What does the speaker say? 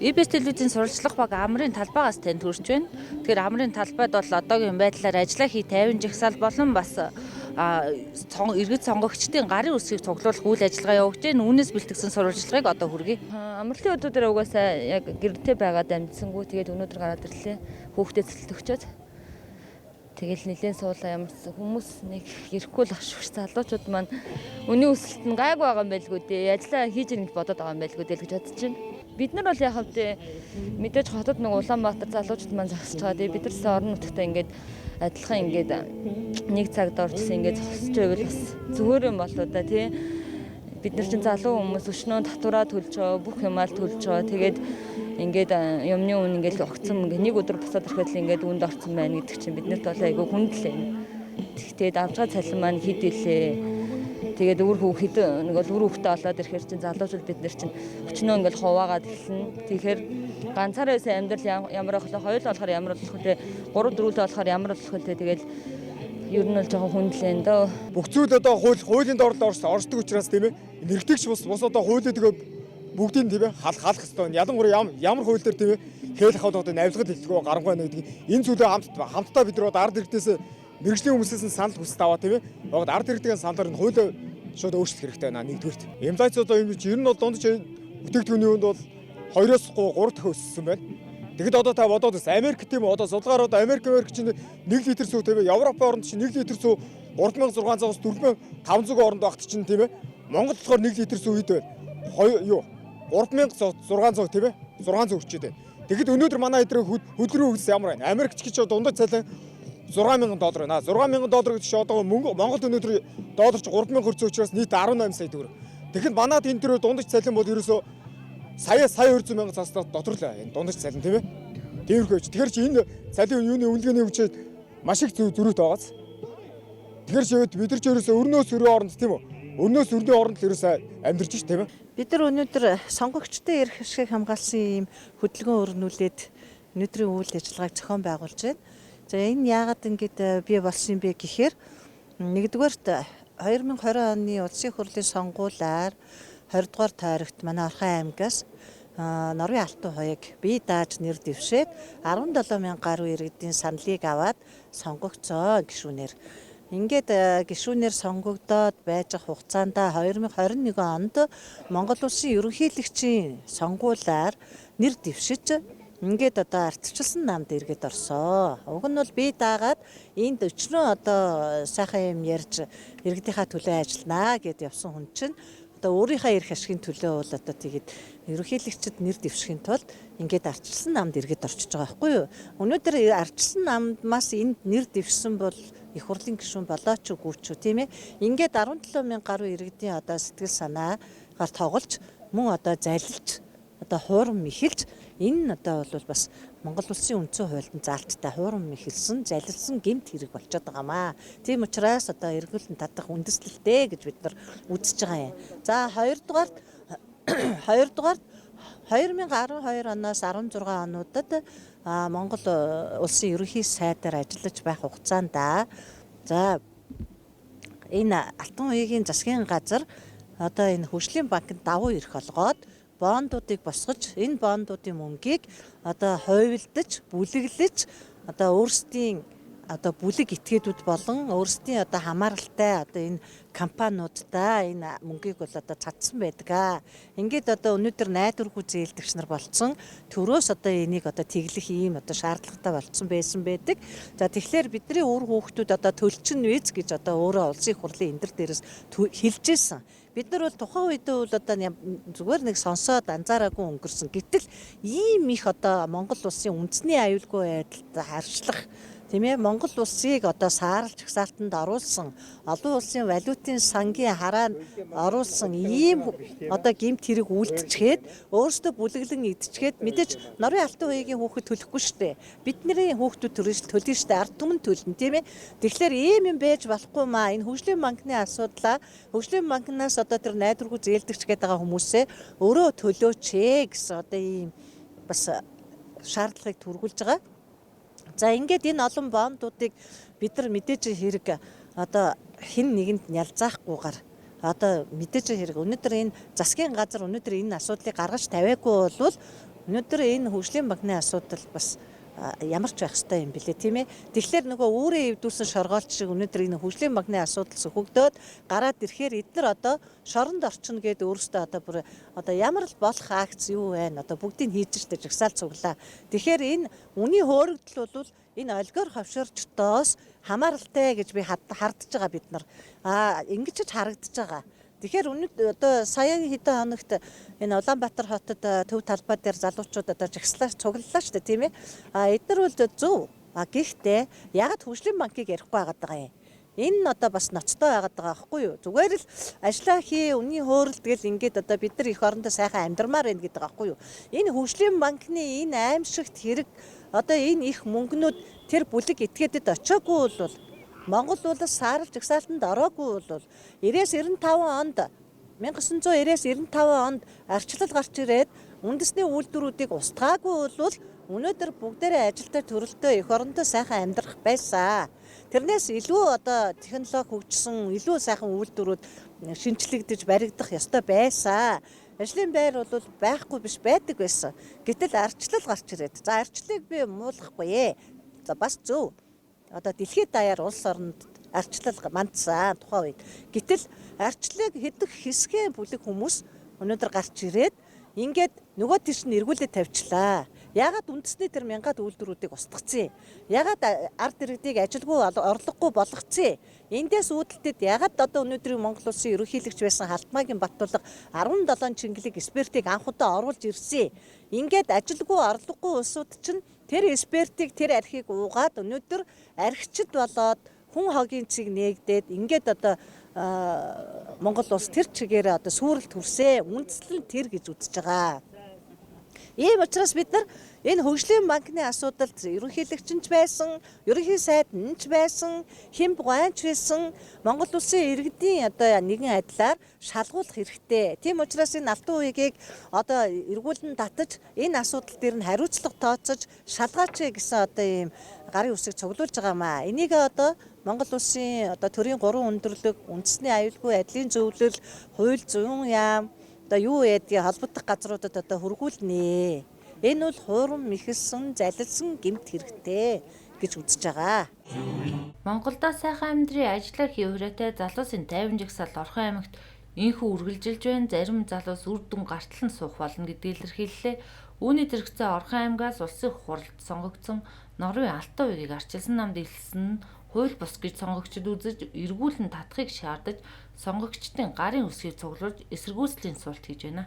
EBS телевизийн сурвалжлах баг Амрын талбайгаас танд хүрч байна. Тэгэхээр Амрын талбайд бол одоогийн байдлаар ажиллаа хий 50 жагсаал болон бас иргэд сонгогчдын гарын үсгийг цуглуулах үйл ажиллагаа явагдаж байна. Үүнээс бэлтгэсэн сурвалжлагыг одоо хүргэе. Амралтын өдрүүдээр угаасаа яг гэртээ байгаад амжсангүй. Тэгээд өнөөдөр гараад ирлээ. Хүүхдээ цэлтөгчөөд. Тэгэл нэлээд суулаа, ямар ч хүмүүс нэг ирэхгүй л ах шиг, залуучууд маань үнийн өсөлт нь гайгүй байгаа юм байлгүй дээ. Ажлаа хийж ирнэ гэж бодоод байгаа юм байлгүй дээ л гэж бодож байна. Бид нар бол яг хавдээ мэдээж хотод нэг Улаанбаатар залуучууд маань зогсож байгаа. Тэгээ бид нар орон нутгтаа ингээд адилхан ингээд нэг цагт орчихсон, ингээд зогсож байвал бас зүгээр юм болоо да, тий. Бид нар чинь залуу хүмүүс, өчнөө татвараа төлж байгаа, бүх юмаа л төлж байгаа. Тэгээд ингээд юмны үн ингээд огцом ингээд нэг өдөр босоод ирэхэд л ингээд үнд орсон байна гэдэг чинь биднэрт бол айгүй хүндлээ. Тэгээд авч байгаа цалин маань хэд илээ. Тэгээд үр хүүхэд нэг бол үр хүүхдээ олоод ирэхээр чинь залуучууд бид нар чинь өчнөө ингээд хуваагаад эхэлнэ. Тэгэхээр ганцаараа байсан амьдрал ямар байх вэ? Хоёул болохоор ямар болох вэ? 3 4 болохоор ямар болох вэ? Тэгээд ер нь бол жоохон хүндлэн дөө. Бүх зүйл одоо хуулийн доор л оршдог учраас, тийм ээ. Нэрхтэгч бус одоо хуулийг тэгээ бүгдийг тийм ээ халах хэрэгтэй байна. Ялангуяа ямар хууль дээр, тийм ээ, хээлэх одоо навилгал хэллэгөө гарангүй байна гэдэг энэ зүйлээ хамтдаа бид нар одоо ард иргэдээс, мэргэжлийн хүмүүсээс нь санал хүсэлт аваа, тийм ээ. Яг ард иргэдийн саналаар энэ хуулиа шууд өөрчлөх хэрэгтэй байна нэгдүгээрт. Инфляц одоо юм ер нь бол дундаж бүтээгдэхүүний үнд бол 2-оос 3 дахин өссөн байна. Тэгэхэд одоо та бодоод бас Америк, тийм үү, одоо судалгаар одоо Америк чинь 1 литр сүү, тийм ээ, Европын оронд чинь 1 литр сүү 3600-аас 4500 оронд багт чинь, тийм ээ, Монгол болохоор 1 литр сүү хэд вэ? 2 юу 3600, тийм ээ, 600 хүрчээд байна. Тэгэхэд өнөөдөр манай эдрэг хөдөлгөрийн хөгжил ямар байна? Америкч гэж дундаж цалин 6000 доллар байна. 6000 доллар гэж чи одоо мөнгө Монголд өнөөдөр доллар чи 3000 хүрсэн учраас нийт 18 сая төгрөг. Тэгэхэд манад энэ төр дундаж цалин бол ерөөсөө сая сая 200 мянган цаас дотор л энэ дундаж цалин, тийм ээ. Тиймэрхүү. Тэгэхээр чи энэ цалин юуны үнэлгээний хүчээд маш их зөрүүтэй байгааз. Тэгэхээр чи бид нар ч ерөөсөө өрнөөс өрөө оронд, тийм үү? Өрнөөс өрний оронд л ерөөсөө амьдарч ш, тийм ээ. Бид нар өнөөдөр сонгогчдын эрх ашгийг хамгаалсан ийм хөдөлгөөн өрнүүлээд өнөөдрийн үйл ажиллагааг зохион байгуулж байна. За, энэ яагаад ингэж бий болсон юм бэ гэхээр нэгдүгээрт 2020 оны улсын хурлын сонгуулиар 20 дугаар тойрогт манай Орхон аймгаас Норвын Алтан хуяг бие дааж нэр дэвшээд 17 мянга гаруй иргэдийн саналыг аваад сонгогдсон гишүүнээр. Ингээд гишүүнээр сонгогдоод байж байгаа хугацаанд 2021 онд Монгол Улсын ерөнхийлөгчийн сонгуулиар нэр дэвшиж ингээд одоо ардчилсан намд эргээд орсоо. Уг нь бол бие даагаад энд өчнөө одоо сайхан юм ярьж иргэдийнхаа төлөө ажилланаа гэд явсан хүн чинь одоо өөрийнхөө эрх ашигын төлөө бол одоо тэгээд ерөнхийлөгчд нэр дэвшихийн тулд ингээд ардчилсан намд эргээд орчиж байгаа байхгүй юу? Өнөөдөр ардчилсан намдмаас энд нэр дэвшсэн бол их хурлын гишүүн болооч үгүй ч тийм ээ. Ингээд 17 мянга гаруй иргэдийн одоо сэтгэл санаагаар тоглож, мөн одоо залилж, одоо хуурам эхэлж, энэ нь одоо бол бас Монгол Улсын үндсэн хуульд заалттай хуурам эхэлсэн, залилсан гэмт хэрэг болчиход байгаамаа. Тийм учраас одоо эргүүлэн татах үндэслэлтэй гэж бид нар үзэж байгаа юм. За, хоёрдугаарт 2012 оноос 16 онуудад Монгол Улсын ерөнхий сайдаар ажиллаж байх хугацаанд, за, энэ Алтан хуягийн засгийн газар одоо энэ хөгжлийн банкнд давуу эрх олгоод бондуудыг босгож, энэ бондуудын мөнгийг одоо хувилдаж, бүлэглэж, одоо өөрсдийн одоо бүлэг этгээдүүд болон өөрсдийн одоо хамааралтай одоо энэ компаниудаа энэ мөнгийг бол одоо цацсан байдаг аа. Ингээд одоо өнөөдөр найдваргүй зээлдэгч нар болцсон. Төрөөс одоо энийг одоо тэглэх ийм одоо шаардлагатай болцсон байсан байдаг. За, тэгэхээр бидний үр хүүхдүүд одоо төлчин виз гэж одоо өөрөө улсын их хурлын энэ дээрээс хэлж ирсэн. Бид нар бол тухайн үедээ бол одоо зүгээр нэг сонсоод анзаараагүй өнгөрсөн. Гэтэл ийм их одоо Монгол улсын үндэсний аюулгүй байдалд харшлах, тийм ээ, Монгол улсыг одоо саарлж жагсаалтанд оруулсан, олон улсын валютын сангийн хараанд оруулсан ийм одоо гэмт хэрэг үйлдчихэд, өөрсдөө бүлэглэн идчихэд, мэдээж Норвын Алтан хуягийн хүүхэд төлөхгүй шүү дээ. Бидний хүүхдүүд төлнө шүү дээ. Ард түмэн төлнө, тийм ээ. Тэгэхээр ийм юм байж болохгүй маа. Энэ хөгжлийн банкны асуудлаа, хөгжлийн банкнаас одоо тэр найдваргүй зээлдэгч гэдэг байгаа хүмүүсээ өөрөө төлөөч ээ гэсэн одоо ийм бас шаардлагыг төргүүлж байгаа. За, ингээд энэ олон бондуудыг бид нар мэдээж хэрэг одоо хэн нэгэнд нялзаахгүйгээр одоо мэдээж хэрэг өнөөдөр энэ засгийн газар өнөөдөр энэ асуудлыг гаргаж тавиагүй болвол Өнөөдөр энэ хөгжлийн банкны асуудал бас ямар ч байх ёстой юм бэлээ, тийм ээ. Тэгэхээр нөгөө үүрээ эвдүүлсэн шоргоолч шиг өнөөдөр энэ хөгжлийн банкны асуудал сөхөгдөөд гараад ирэхээр эднэр одоо шоронд орчино гэд өөрөөсөө одоо бүр одоо ямар л болох акц юу байна одоо бүгдийг хийж штэ жагсаал цуглаа. Тэгэхээр энэ үний хөөрөгдөл бол энэ олигор ховшорчдоос хамааралтай гэж би хардж байгаа бид нар. Ингэж ч харагдаж байгаа. Тэгэхээр өнөөдөр одоо сая хэдэн хоногт энэ Улаанбаатар хотод төв талбай дээр залуучууд одоо жагслаа цуглалаа шүү дээ, тийм ээ. Эдгээр бол зөв. Гэхдээ ягаад хөгжлийн банкыг ярихгүй байгаад байгаа юм? Энэ нь одоо бас ноцтой байгаад байгаа байхгүй юу? Зүгээр л ажиллаа хий, үнийн хөөрөлд гэл ингээд одоо бид нар эх орондоо сайхан амьдрмаар байна гэдэг байгаа байхгүй юу? Энэ хөгжлийн банкны энэ аимшигт хэрэг одоо энэ их мөнгнүүд тэр бүлэг этгээдэд очиагүй бол Монгол улс саарал жагсаалтанд ороогүй бол 90-95 онд 1990-95 онд арчлал гарч ирээд үндэсний үйлдвэрүүдийг устгаагүй бол өнөөдөр бүгдээрээ ажилтаа төрөлтөө эх орондоо сайхан амьдрах байсан. Тэрнээс илүү одоо технологи хөгжсөн, илүү сайхан үйлдвэрүүд шинчлэгдэж баригдах ёстой байсан. Ажлын байр бол байхгүй биш байдаг байсан. Гэтэл арчлал гарч ирээд. За арчлалыг би муулахгүй. За бас зөв. Одоо дэлхийд даяар улс оронд арчлал мандсан тухайн үед. Гэтэл арчлалыг хэдэх хэсгээ бүлэг хүмүүс өнөөдөр гарч ирээд ингээд нөгөө тийш нь эргүүлээд тавьчлаа. Яагаад үндэсний тэр мянгаад үйлдвэрүүдийг устгацсан? Яагаад ард иргэдийг ажилгүй орлогогүй болгоцсон? Эндээс үүдэлтэд яагаад одоо өнөөдрийн Монгол улсын ерөнхийлөгч байсан Халтмаагийн Баттулга 17 чингэлэг экспертийг анх удаа оруулж ирсэн. Ингээд ажилгүй орлогогүй улсууд чинь тэр экспертийг тэр архийг уугаад өнөөдөр архичд болоод хүн хогийн цэг нээгдээд ингээд одоо Монгол улс тэр чигээрээ одоо сүрэлт хүрсээ, үндэслэл тэр гэж үзэж байгаа. Ийм учраас бид нар энэ хөгжлийн банкны асуудалд ерөнхийлөгч нь ч байсан, ерөнхий сайд нь ч байсан, хэн бугуйч байсан Монгол улсын иргэдийн одоо нэгэн адилаар шалгуулах хэрэгтэй. Тийм учраас энэ алтан үеийг одоо эргүүлэн татаж энэ асуудал дээр нь хариуцлага тооцож шалгаач гэсэн одоо ийм гарын үсэг цуглуулж байгаа маа. Энийг одоо Монгол улсын одоо төрийн 3 өндөрлөг, үндэсний аюулгүй байдлын зөвлөл, хууль зүйн яам одоо юу ядгийг холбогдох газруудад одоо хөргүүлнэ. Энэ бол хуурам мэхэлсэн, залилсан гэмт хэрэгтэй гэж үзэж байгаа. Монголдо сайхан амьдрын ажиллаа хийх хүрээтэй залуусын 50 жагсаал Орхон аймагт инхүү үргэлжилж байна. Зарим залуус үр дүн гартал нь суух болно гэдгийг илэрхийллээ. Үүний зэрэгцээ Орхон аймгаас улсын хурлд сонгогдсон Норвын алтан үеийг арчилсан намд илсэн нь хууль бус гэж сонгогчид үзэж эргүүлэн татахыг шаардаж сонгогчдын гарын үсгийг цуглуулж эсэргүүцлийн суулт хийж байна.